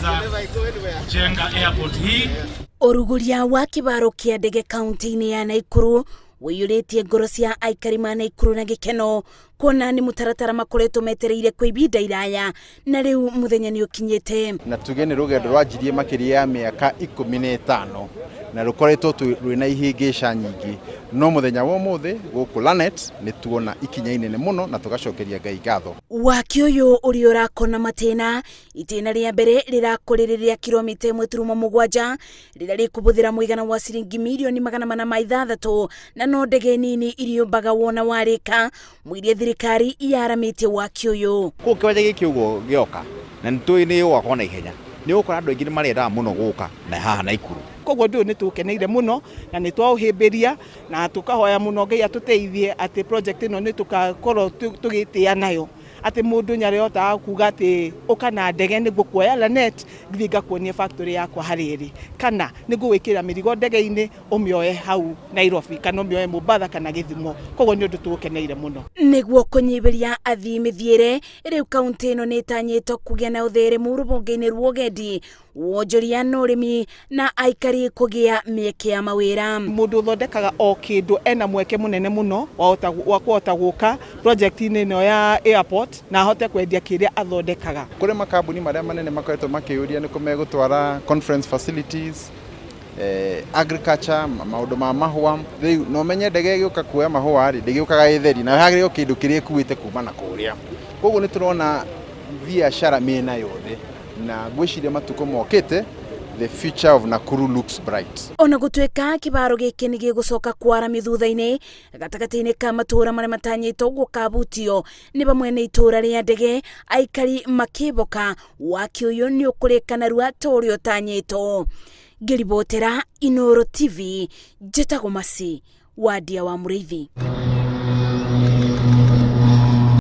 kuweza kujenga airport hii. Ũrugũria wa kĩbaro kĩa ndege kaunti-inĩ ya Naikuru ũiyũrĩtie ngoro cia aikari ma Naikuru na gĩkeno kuona nĩ mũtaratara makoretwo metereire kwa ibinda iraya na rĩu mũthenya nĩ ũkinyĩte. Na tuge nĩ rũgendo rwanjirie makĩria ya mĩaka 15 na rũkoretwo rwĩna ihĩngĩca nyingĩ, no mũthenya wa ũmũthĩ gũkũ Lanet nĩ tuona ikinya inene mũno na tũgacokeria Ngai ngatho. Waki ũyũ ũrĩa ũrakona matĩna, itĩna rĩa mbere rĩrakũrĩrĩ rĩa kilomita 1.7 rĩrĩa rĩkũbũthĩra mũigana wa ciringi mirioni 406, na no ndege nini iriũmbaga wona warĩka mũirie thirikari yaramĩtie waki ũyũ. Kũu kĩwanja gĩkĩ ũguo gĩoka na nĩ tũĩ nĩ gũgakwo na ihenya, nĩ ũgũkora andũ aingĩ nĩ marĩendaga mũno gũka na haha Naikuru. Koguo ũndũ ũyũ nĩ tũkeneire mũno na nĩ twaũhĩmbĩria na tũkahoya mũno Ngai atũteithie atĩ project ĩno nĩ tũkakorwo tũgĩtĩa nayo, atĩ mũndũ nĩarĩhotaga kuga atĩ ũka na ndege nĩguo kuoya Lanet ngithiĩ ngakuonie factory yakwa harĩa ĩrĩ, kana nĩngũgwĩkĩra mĩrigo ndege-inĩ ũmĩoe hau Nairobi kana ũmĩoe Mombatha kana Gĩthumo. Koguo nĩ ũndũ tũũkeneire mũno. Nĩguo kũnyihĩria athii mĩthiĩre, rĩu kaunti ĩno nĩ ĩtanyĩtwo kũgĩa na ũtheremu rũhonge-inĩ rwa ũgendi, wonjoria na ũrĩmi, na aikari kũgĩa mĩeke ya mawĩra. Mũndũ ũthondekaga o kĩndũ ena mweke mũnene mũno wa kũhota gũka project-inĩ ĩno ya airport na ahote kwendia kĩrĩa athondekaga. Kũrĩ makambuni marĩa manene makoretwo makĩyũria nĩkũ megũtwara conference facilities, agriculture, maũndũ ma mahũa. Rĩu no menye ndege ĩgĩũka kuoya mahũa rĩ, ndĩgĩũkaga ĩtheri na hagĩrĩirwo kĩndũ kĩrĩa ĩkuĩte kuma na kũrĩa. Koguo nĩ tũrona biacara mĩena yothe na ngwĩciria matukũ mokĩte the future of Nakuru looks bright. Ona gũtuĩka kĩbaro gĩkĩ nĩ gĩgũcoka kwaramio thutha-inĩ, gatagatĩ-inĩ ka matũũra marĩa matanyĩtwo gũkabutio nĩ bamwe na itũũra rĩa ndege, aikari makĩboka waki ũyũ nĩ ũkũrĩka narua ta ũrĩa ũtanyĩtwo. Ngĩribotera Inooro TV, njĩtagwo Masi Wandia wa Mũrĩithi.